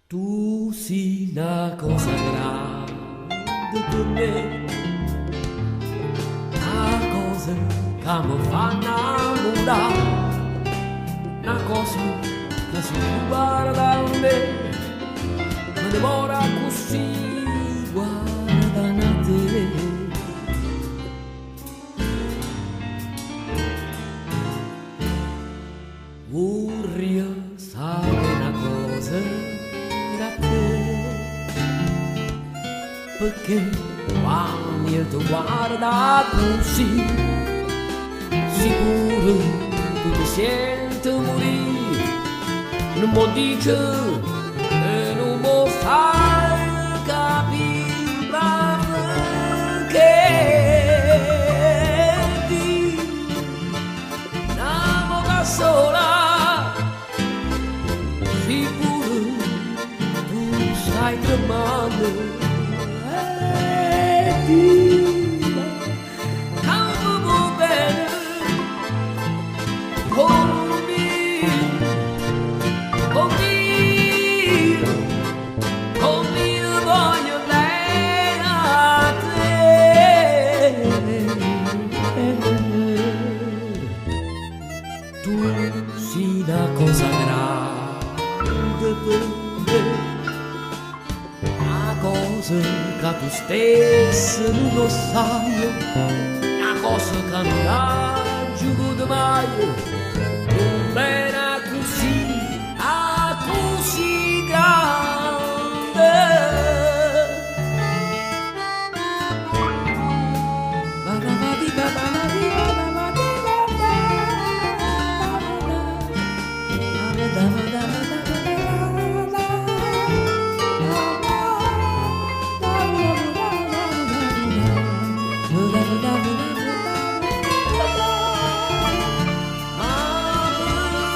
Tu si na cosa grande per me, na cosa ca me fa 'nnammurà, na cosa ca si tu guarda a me, me ne moro accussì guardanno a te. Vurria sapè na cosa da te, pecché quanno io te guardo accussì, si pure tu te siente murì, nun m' 'o ddice e nun m' 'o faje capì, ma pecché dimme na vota sola si pure tu stai tremmanno e dimme ca me vuò bene comm'io, comm'io, comm'io voglio bene a te. Tu si na cosa grande per me, na cosa ca tu stessa nun 'o ssaje, na cosa ca nun aggio avuto maje, nu bene accussì, accussì grande. Ma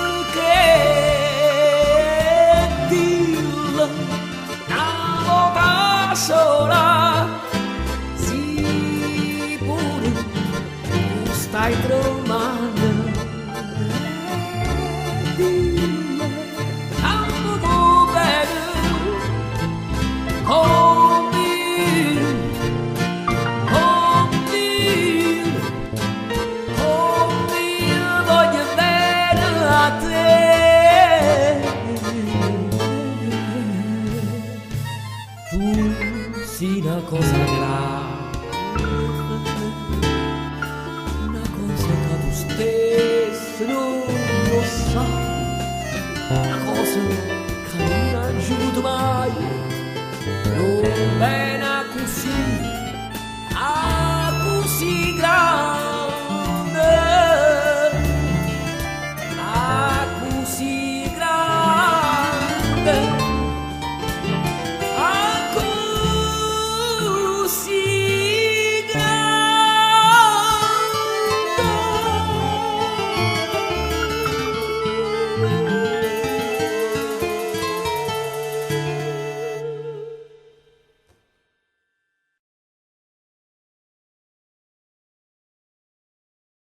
pecché dillo na vota sola si pure tu stai tremmanno e dimme ca me vuò bene comm'io, comm'io, comm'io voglio bene a te. Tu si na cosa grande, na cosa ca tu stessa nun 'o ssaje, na cosa ca nun aggio avuto maje, nu bene accussì.